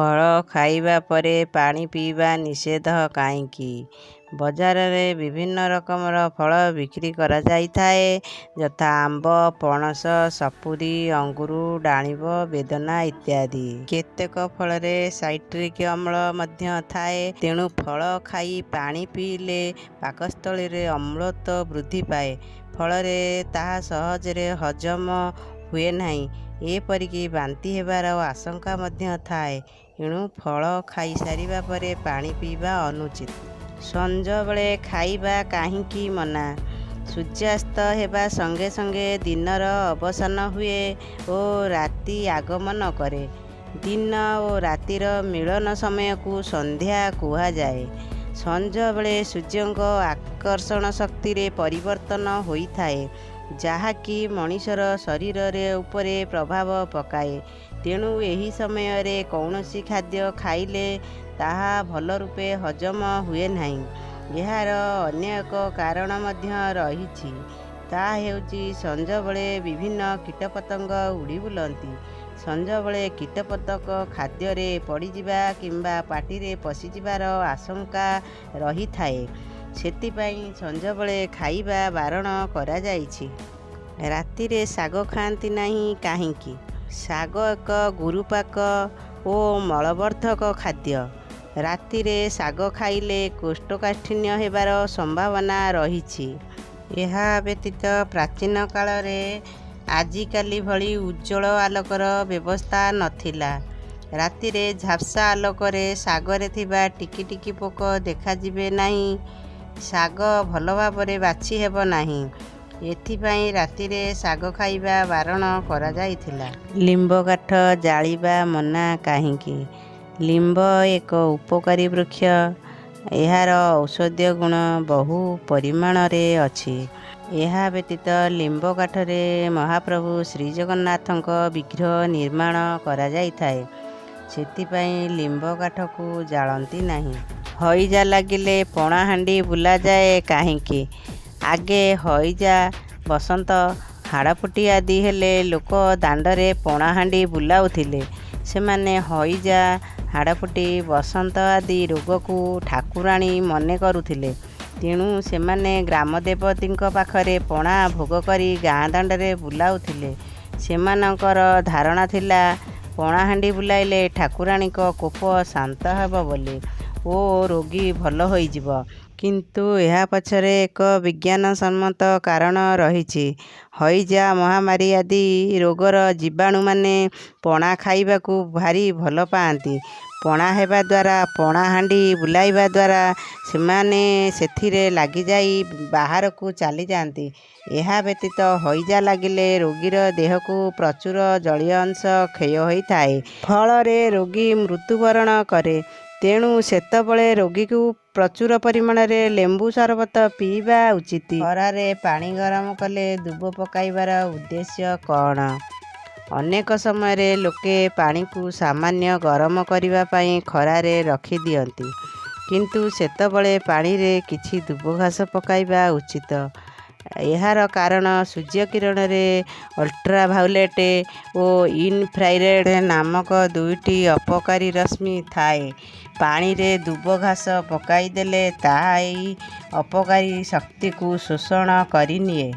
ଫଳ ଖାଇବା ପରେ ପାଣି ପିଇବା ନିଷେଧ କାହିଁକି? ବଜାରରେ ବିଭିନ୍ନ ରକମର ଫଳ ବିକ୍ରି କରାଯାଇଥାଏ, ଯଥା ଆମ୍ବ, ପଣସ, ସପୁରୀ, ଅଙ୍ଗୁର, ଡାଳିମ୍ବ, ବେଦନା ଇତ୍ୟାଦି। କେତେକ ଫଳରେ ସାଇଟ୍ରିକ୍ ଅମ୍ଳ ମଧ୍ୟ ଥାଏ। ତେଣୁ ଫଳ ଖାଇ ପାଣି ପିଇଲେ ପାକସ୍ଥଳୀରେ ଅମ୍ଳତ୍ୱ ବୃଦ୍ଧି ପାଏ। ଫଳରେ ତାହା ସହଜରେ ହଜମ ହୁଏ ନାହିଁ। ଏପରିକି ବାନ୍ତି ହେବାର ଆଶଙ୍କା ମଧ୍ୟ ଥାଏ। ଏଣୁ ଫଳ ଖାଇ ସାରିବା ପରେ ପାଣି ପିଇବା ଅନୁଚିତ। ସଞ୍ଜବେଳେ ଖାଇବା କାହିଁକି ମନା? ସୂର୍ଯ୍ୟାସ୍ତ ହେବା ସଙ୍ଗେ ସଙ୍ଗେ ଦିନର ଅବସାନ ହୁଏ ଓ ରାତି ଆଗମନ କରେ। ଦିନ ଓ ରାତିର ମିଳନ ସମୟକୁ ସନ୍ଧ୍ୟା କୁହାଯାଏ। ସଞ୍ଜବେଳେ ସୂର୍ଯ୍ୟଙ୍କ ଆକର୍ଷଣ ଶକ୍ତିରେ ପରିବର୍ତ୍ତନ ହୋଇଥାଏ, ଯାହାକି ମଣିଷର ଶରୀର ଉପରେ ପ୍ରଭାବ ପକାଏ। ତେଣୁ ଏହି ସମୟରେ କୌଣସି ଖାଦ୍ୟ ଖାଇଲେ ତାହା ଭଲରୂପେ ହଜମ ହୁଏ ନାହିଁ। ଏହାର ଅନ୍ୟ ଏକ କାରଣ ମଧ୍ୟ ରହିଛି। ତାହା ହେଉଛି, ସଞ୍ଜବେଳେ ବିଭିନ୍ନ କୀଟପତଙ୍ଗ ଉଡ଼ି ବୁଲନ୍ତି। ସଞ୍ଜବେଳେ କୀଟପତଙ୍ଗ ଖାଦ୍ୟରେ ପଡ଼ିଯିବା କିମ୍ବା ପାଟିରେ ପଶିଯିବାର ଆଶଙ୍କା ରହିଥାଏ। ସେଥିପାଇଁ ସଞ୍ଜବେଳେ ଖାଇବା ବାରଣ କରାଯାଇଛି। ରାତିରେ ଶାଗ ଖାଆନ୍ତି ନାହିଁ କାହିଁକି? ଶାଗ ଏକ ଗୁରୁପାକ ଓ ମଳବର୍ଦ୍ଧକ ଖାଦ୍ୟ। ରାତିରେ ଶାଗ ଖାଇଲେ କୋଷ୍ଠକାଠିନ୍ୟ ହେବାର ସମ୍ଭାବନା ରହିଛି। ଏହା ବ୍ୟତୀତ ପ୍ରାଚୀନ କାଳରେ ଆଜିକାଲି ଭଳି ଉଜ୍ଜ୍ୱଳ ଆଲୋକର ବ୍ୟବସ୍ଥା ନ ଥିଲା। ରାତିରେ ଝାପ୍ସା ଆଲୋକରେ ଶାଗରେ ଥିବା ଟିକି ଟିକି ପୋକ ଦେଖାଯିବେ ନାହିଁ। ଶାଗ ଭଲ ଭାବରେ ବାଛି ହେବ ନାହିଁ। ଏଥିପାଇଁ ରାତିରେ ଶାଗ ଖାଇବା ବାରଣ କରାଯାଇଥିଲା। ଲିମ୍ବ କାଠ ଜାଳିବା ମନା କାହିଁକି? ଲିମ୍ବ ଏକ ଉପକାରୀ ବୃକ୍ଷ। ଏହାର ଔଷଧୀୟ ଗୁଣ ବହୁ ପରିମାଣରେ ଅଛି। ଏହା ବ୍ୟତୀତ ଲିମ୍ବ କାଠରେ ମହାପ୍ରଭୁ ଶ୍ରୀଜଗନ୍ନାଥଙ୍କ ବିଗ୍ରହ ନିର୍ମାଣ କରାଯାଇଥାଏ। ସେଥିପାଇଁ ଲିମ୍ବ କାଠକୁ ଜାଳନ୍ତି ନାହିଁ। ହଇଜା ଲାଗିଲେ ପଣାହାଣ୍ଡି ବୁଲାଯାଏ କାହିଁକି? ଆଗେ ହଇଜା, ବସନ୍ତ, ହାଡ଼ଫୁଟି ଆଦି ହେଲେ ଲୋକ ଦାଣ୍ଡରେ ପଣାହାଣ୍ଡି ବୁଲାଉଥିଲେ। ସେମାନେ ହଇଜା, ହାଡ଼ଫୁଟି, ବସନ୍ତ ଆଦି ରୋଗକୁ ଠାକୁରାଣୀ ମନେ କରୁଥିଲେ। ତେଣୁ ସେମାନେ ଗ୍ରାମଦେବତୀଙ୍କ ପାଖରେ ପଣା ଭୋଗ କରି ଗାଁ ଦାଣ୍ଡରେ ବୁଲାଉଥିଲେ। ସେମାନଙ୍କର ଧାରଣା ଥିଲା, ପଣାହାଣ୍ଡି ବୁଲାଇଲେ ଠାକୁରାଣୀଙ୍କ କୋପ ଶାନ୍ତ ହେବ ବୋଲି ଓ ରୋଗୀ ଭଲ ହୋଇଯିବ। କିନ୍ତୁ ଏହା ପଛରେ ଏକ ବିଜ୍ଞାନସମ୍ମତ କାରଣ ରହିଛି। ହଇଜା, ମହାମାରୀ ଆଦି ରୋଗର ଜୀବାଣୁମାନେ ପଣା ଖାଇବାକୁ ଭାରି ଭଲ ପାଆନ୍ତି। ପଣା ହେବା ଦ୍ୱାରା, ପଣାହାଣ୍ଡି ବୁଲାଇବା ଦ୍ୱାରା ସେମାନେ ସେଥିରେ ଲାଗିଯାଇ ବାହାରକୁ ଚାଲିଯାଆନ୍ତି। ଏହା ବ୍ୟତୀତ ହଇଜା ଲାଗିଲେ ରୋଗୀର ଦେହରୁ ପ୍ରଚୁର ଜଳୀୟ ଅଂଶ କ୍ଷୟ ହୋଇଥାଏ। ଫଳରେ ରୋଗୀ ମୃତ୍ୟୁବରଣ କରେ। ତେଣୁ ସେତେବେଳେ ରୋଗୀକୁ ପ୍ରଚୁର ପରିମାଣରେ ଲେମ୍ବୁ ସରବତ ପିଇବା ଉଚିତ। ଖରାରେ ପାଣି ଗରମ କଲେ ଦୁବ ପକାଇବାର ଉଦ୍ଦେଶ୍ୟ କ'ଣ? ଅନେକ ସମୟରେ ଲୋକେ ପାଣିକୁ ସାମାନ୍ୟ ଗରମ କରିବା ପାଇଁ ଖରାରେ ରଖିଦିଅନ୍ତି। କିନ୍ତୁ ସେତେବେଳେ ପାଣିରେ କିଛି ଦୁବଘାସ ପକାଇବା ଉଚିତ। ଏହାର କାରଣ, ସୂର୍ଯ୍ୟକିରଣରେ ଅଲ୍ଟ୍ରାଭାଓଲେଟ୍ ଓ ଇନଫ୍ରାରେଡ୍ ନାମକ ଦୁଇଟି ଅପକାରୀ ରଶ୍ମି ଥାଏ। ପାଣିରେ ଦୁବଘାସ ପକାଇଦେଲେ ତାହା ଏହି ଅପକାରୀ ଶକ୍ତିକୁ ଶୋଷଣ କରିନିଏ।